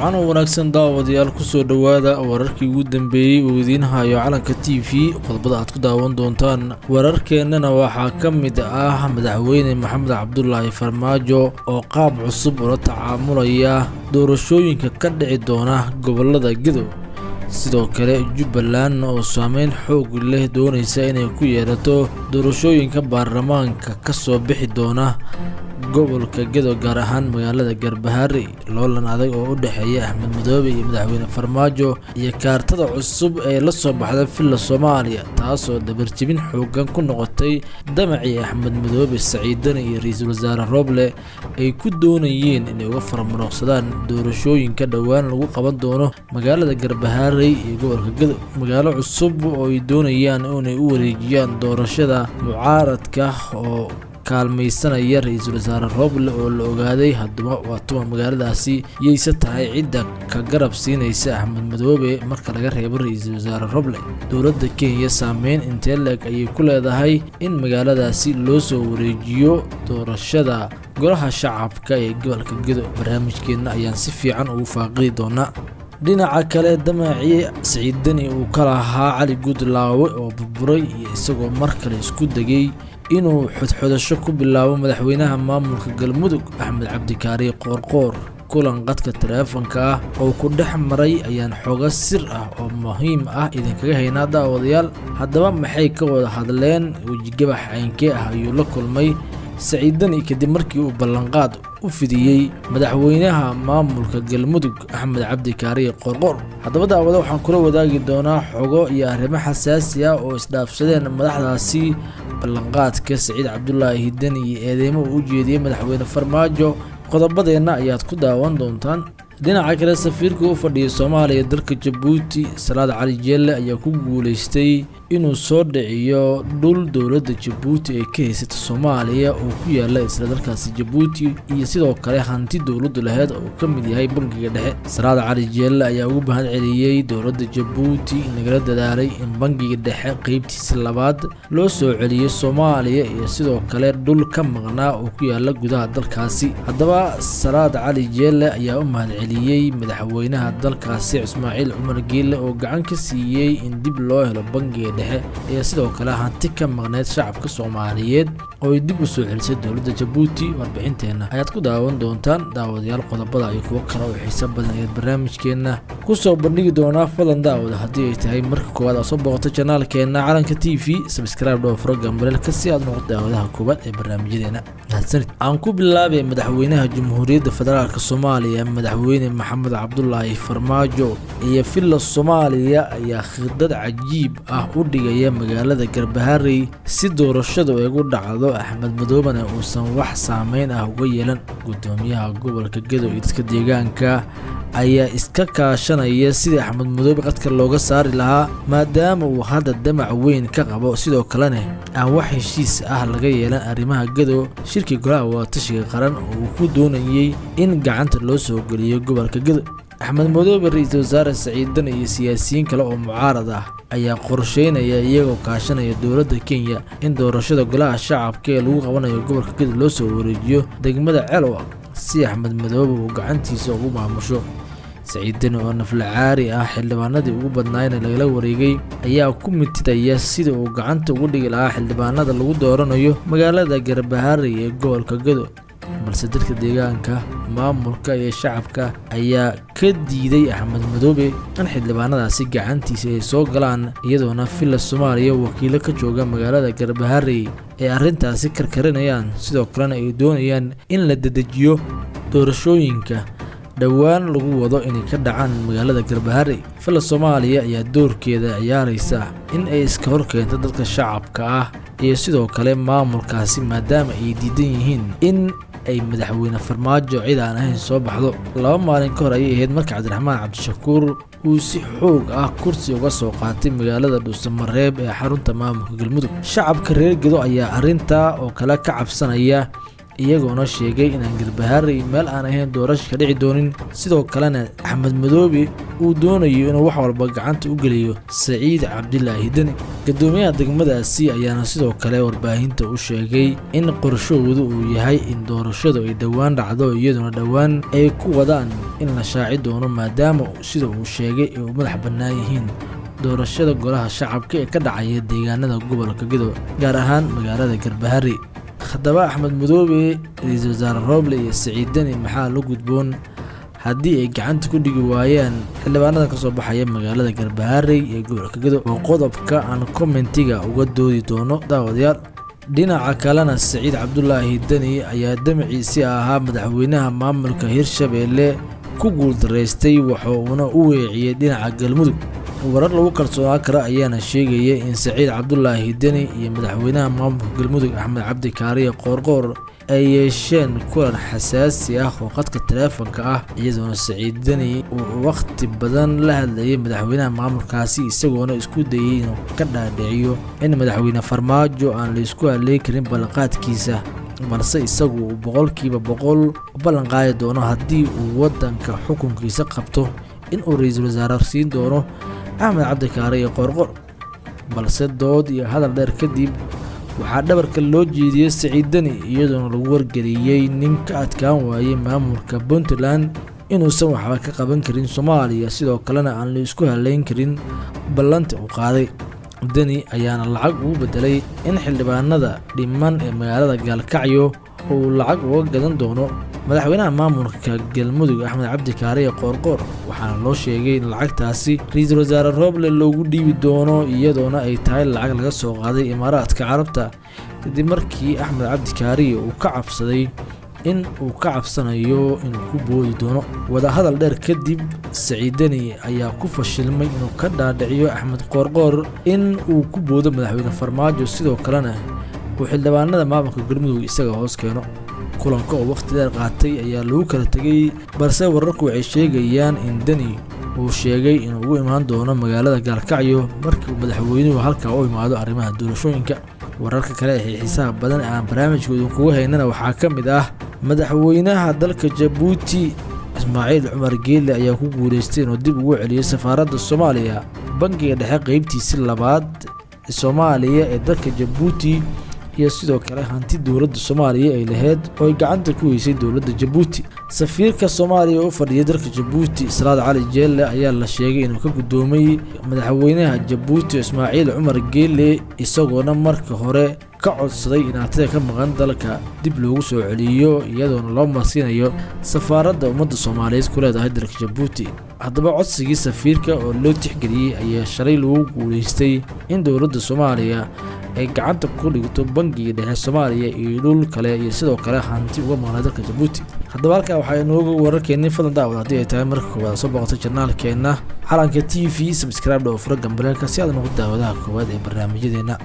Wacan oo wanaagsan, daawadayaal, kusoo dhowaada wararkii ugu dambeeyey uu idiin hayo Calanka TV. Qodobada aad ku daawan doontaan wararkeennana waxaa ka mid ah Madaxweyne Maxamed Cabdulaahi Farmaajo oo qaab cusub ula tacaamulaya doorashooyinka ka dhici doona gobolada Gedo. Sidoo kale, Jubbaland oo saameyn xoog leh doonaysa inay ku yeelato doorashooyinka baarlamaanka ka soo bixi doona gobolka Gedo, gaar ahaan magaalada Garbaharey. Loolan adag oo u dhexeeya Axmed Madoobe iyo Madaxweyne Farmaajo, iyo kaartada cusub ee la soo baxda Villa Soomaaliya, taasoo dabarjebin xoogan ku noqotay damacii Axmed Madoobe, Saciid Deni iyo ra-iisul wasaare Rooble ay ku doonayeen inay uga faramunoqsadaan doorashooyinka dhowaan lagu qaban doono magaalada Garbaharey iyo gobolka Gedo. Magaalo cusub oo ay doonayaan inay u wareejiyaan doorashada mucaaradka oo kaalmaysanaya ra-iisul wasaare Rooble oo la ogaaday. Haddaba, waa tuma magaaladaasi? Yayse tahay cidda ka garab siinaysa Axmed Madoobe marka laga reebo ra-iisul wasaare Roble? Dowladda Kenya saameyn intee leeg ayay ku leedahay in magaaladaasi loo soo wareejiyo doorashada golaha shacabka ee gobolka Gedo? Barnaamijkeenna ayaan si fiican ugu faaqidi doonaa. Dhinaca kale, damacii Saciid Deni uu ka lahaa Cali Guudlaawe oo burburay, iyo isagoo mar kale isku degay inuu xodxodasho ku bilaabo madaxweynaha maamulka Galmudug, Axmed Cabdikaari Qoorqoor. Kulan qadka taleefanka ah oo ku dhex maray ayaan xogo sir ah oo muhiim ah idinkaga haynaa, daawadayaal. Haddaba, maxay ka wada hadleen? Wejigabax caynkee ah ayuu la kulmay Saciid Deni kadib markii uu ballanqaad u fidiyey madaxweynaha maamulka Galmudug, Axmed Cabdi Kaariye Qoorqoor? Haddaba, daawada, waxaan kula wadaagi doonaa xogo iyo arrimo xasaasi ah oo isdhaafsadeen madaxdaasi, ballanqaadka Saciid Cabdulaahi Deni iyo eedeymo uu u jeediyey Madaxweyne Farmaajo. Qodobadeenna ayaad ku daawan doontaan. Dhinaca kale, safiirka u fadhiyay Soomaaliya dalka Jabuuti, Salaad Cali Jeelle, ayaa ku guuleystay inuu soo dhiciyo dhul dowladda Jabuuti ay ka haysato Soomaaliya oo ku yaala isla dalkaasi Jabuuti, iyo sidoo kale hanti dowladdu laheyd oo ka mid yahay Bangiga Dhexe. Salaad Cali Jeelle ayaa ugu mahad celiyey dowladda Jabuuti in lagala dadaalay in Bangiga Dhexe qeybtiisa labaad loo soo celiyo Soomaaliya, iyo sidoo kale dhul ka maqnaa oo ku yaala gudaha dalkaasi. Haddaba, Salaad Cali Jeelle ayaa u mahad celiyey madaxweynaha dalkaasi, Ismaaciil Cumar Geelle, oo gacan ka siiyey in dib loo helo Bangiga Dhexe iyo sidoo kale hanti ka maqneyd shacabka Soomaaliyeed oo ay dib u soo celisay dowladda Jabuuti. Warbixinteenna ayaad ku daawan doontaan, daawadayaal. Qodobada iyo kuwo kale oo xiiso badan ayaad barnaamijkeenna kusoo bandhigi doonaa. Fadlan, daawada, haddii ay tahay marka koowaad aad soo booqato janaalkeena Calanka TV, subscribe dhow, furo gambaleelka si aad noqoto daawadaha koowaad ee barnaamijyadeena. Mahadsanid. Aan ku bilaabay. Madaxweynaha Jamhuuriyadda Federaalka Soomaaliya, Madaxweyne Maxamed Cabdulaahi Farmaajo, iyo Villa Soomaaliya ayaa khidad cajiib ah u dhigaya magaalada Garbaharey si doorashadu ay ugu dhacdo, Axmed Madoobena uusan wax saameyn ah uga yeelan. Gudoomiyaha gobolka Gedo iyo dadka deegaanka ayaa iska kaashanaya sidii Axmed Madoobe qadka looga saari lahaa, maadaama uu hadda damac weyn ka qabo, sidoo kalena aan wax heshiis ah laga yeelan arrimaha Gedo shirkii Golaha Wadatashiga Qaran oo uu ku doonayey in gacanta loo soo geliyo gobolka Gedo. Axmed Madoobe, ra-iisul wasaare Saciid Deni iyo siyaasiyiin kale oo mucaarad ah ayaa qorsheynaya, iyagoo kaashanaya dowladda Kenya, in doorashada golaha shacabka ee lagu qabanayo gobolka Gedo loo soo wareejiyo degmada Ceelwaaq si Axmed Madoobe uu gacantiisa ugu maamusho. Saciid Deni oo naflacaari ah, xildhibaanadii ugu badnaayna lagala wareegay, ayaa ku mitidaya sida uu gacanta ugu dhigi lahaa xildhibaanada lagu dooranayo magaalada Garbaharey ee gobolka Gedo. Balse dadka deegaanka, maamulka iyo shacabka ayaa ka diiday Axmed Madoobe in xildhibaanadaasi gacantiisa ay soo galaan, iyadoona Villa Soomaaliya wakiilo ka jooga magaalada Garbaharey ay arrintaasi karkarinayaan, sidoo kalena ay doonayaan in la dedejiyo doorashooyinka dhowaan lagu wado inay ka dhacaan magaalada Garbaharey. Villa Soomaaliya ayaa doorkeeda ciyaaraysa in ay iska horkeento dadka shacabka ah iyo sidoo kale maamulkaasi, maadaama ay diidan yihiin in ay Madaxweyne Farmaajo cid aan ahayn soo baxdo. 2 maalin ka hor ayay ahayd marka Cabdiraxmaan Cabdishakuur uu si xoog ah kursi uga soo qaatay magaalada Dhuusamareeb ee xarunta maamulka Galmudug. Shacabka reer Gedo ayaa arrintaa oo kale ka cabsanaya. Iyagoona sheegay inaan Garbaharey meel aan ahayn doorasho ka dhici doonin. Sidoo kalena Axmed Madoobe uu doonayo inuu wax walba gacanta u geliyo Saciid Cabdilaahi Deni. Guddoomiyaha degmadaasi ayaana sidoo kale warbaahinta u sheegay in qorshahoodu uu yahay in doorashadu ay dhowaan dhacdo, iyaduna dhowaan ay ku wadaan in la shaaci doono, maadaama sida uu sheegay ay u madax bannaan yihiin doorashada golaha shacabka ee ka dhacaya deegaanada gobolka Gedo, gaar ahaan magaalada Garbaharey. Haddaba Axmed Madoobe, ra-iisul wasaare Rooble iyo Saciid Deni maxaa la gudboon haddii ay gacanta ku dhigi waayaan xildhibaanada kasoo baxaya magaalada Garbaharey ee gobolka Gedo? Oo qodobka aan commentiga uga doodi doono, daawadayaal. Dhinaca kalena, Saciid Cabdulaahi Deni ayaa damaciisi ahaa madaxweynaha maamulka Hirshabeelle ku guuldaraystay, waxa uuna u weeciyey dhinaca Galmudug. Warar lagu kalsoonaan kara ayaana sheegaya in Saciid Cabdulaahi Deni iyo madaxweynaha maamulka Galmudug Axmed Cabdi Kaariye Qoorqoor ay yeesheen kulan xasaasi ah oo khadka taleefanka ah, iyadoona Saciid Deni uu wakhti badan la hadlayay madaxweynaha maamulkaasi, isagoona isku dayay inuu ka dhaadhiciyo in madaxweyne Farmaajo aan la isku halleyn karin ballanqaadkiisa, balse isagu uu 100% u ballan qaadi doono haddii uu waddanka xukunkiisa qabto in uu ra-iisul wasaare siin doono Axmed Cabdi Kaariye Qoorqoor. Balse dood iyo hadal dheer kadib waxaa dhabarka loo jeediyey Saciid Deni, iyadoona lagu wargeliyey nin ka adkaan waayey maamulka Puntland inuusan waxba ka qaban karin Soomaaliya, sidoo kalena aan la isku halleyn karin ballanta uu qaaday. Deni ayaana lacag ugu bedelay in xildhibaanada dhiman ee magaalada Gaalkacyo uu lacag uga gadan doono madaxweynaha maamulka Galmudug Axmed Cabdi Kaariye Qoorqoor, waxaana loo sheegay in lacagtaasi ra-iisul wasaare Rooble loogu dhiibi doono, iyadoona ay tahay lacag laga soo qaaday Imaaraadka Carabta, kadib markii Axmed Cabdi Kaariye uu ka cabsaday in uu ka cabsanayo inuu ku boodi doono. Wadahadal dheer kadib, Saciid Deni ayaa ku fashilmay inuu ka dhaadhiciyo Axmed Qoorqoor in uu ku boodo madaxweyne Farmaajo, sidoo kalena uu xildhibaanada maamulka Galmudug isaga hoos keeno. Kulanka oo wakhti dheer qaatay ayaa lagu kala tegey, balse wararku waxay sheegayaan in Deni uu sheegay inuu ugu imaan doono magaalada Gaalkacyo markii uu madaxweynuhu halkaa u imaado arrimaha doorashooyinka. Wararka kale ee xiisaha badan ee aan barnaamijka idinkugu haynana waxaa ka mid ah madaxweynaha dalka Jabuuti Ismaaciil Cumar Geelle ayaa ku guuleystay inuu dib ugu celiyo safaaradda Soomaaliya bangiga dhexe qeybtiisi labaad Soomaaliya ee dalka Jabuuti, iyo sidoo kale hanti dowladda Soomaaliya ay lahayd oo ay gacanta ku weysay dowladda Jabuuti. Safiirka Soomaaliya oo u fadhiyay dalka Jabuuti, Salaad Cali Jeelle, ayaa la sheegay inuu ka guddoomay madaxweynaha Jabuuti Ismaaciil Cumar Geelle, isagoona marka hore ka codsaday in hantida ka maqan dalka dib loogu soo celiyo, iyadoona loo marsiinayo safaaradda ummadda Soomaaliyeed ku leedahay dalka Jabuuti. Haddaba codsigii safiirka oo loo tixgeliyey ayaa shalay lagu guuleystay in dowladda Soomaaliya ay gacanta ku dhigto bangiga dhexe Soomaaliya iyo dhul kale iyo sidoo kale hanti uga maqnay dalka Jabuuti. Haddaba halkaa waxaa inooga wararkeenii. Fadlan daawad, haddii ay tahay marka koowaad soo boqotay channelkeenna Calanka TV, subscribe oo fura gambaleelka si aad noqdo daawadaha koowaad ee barnaamijyadeena.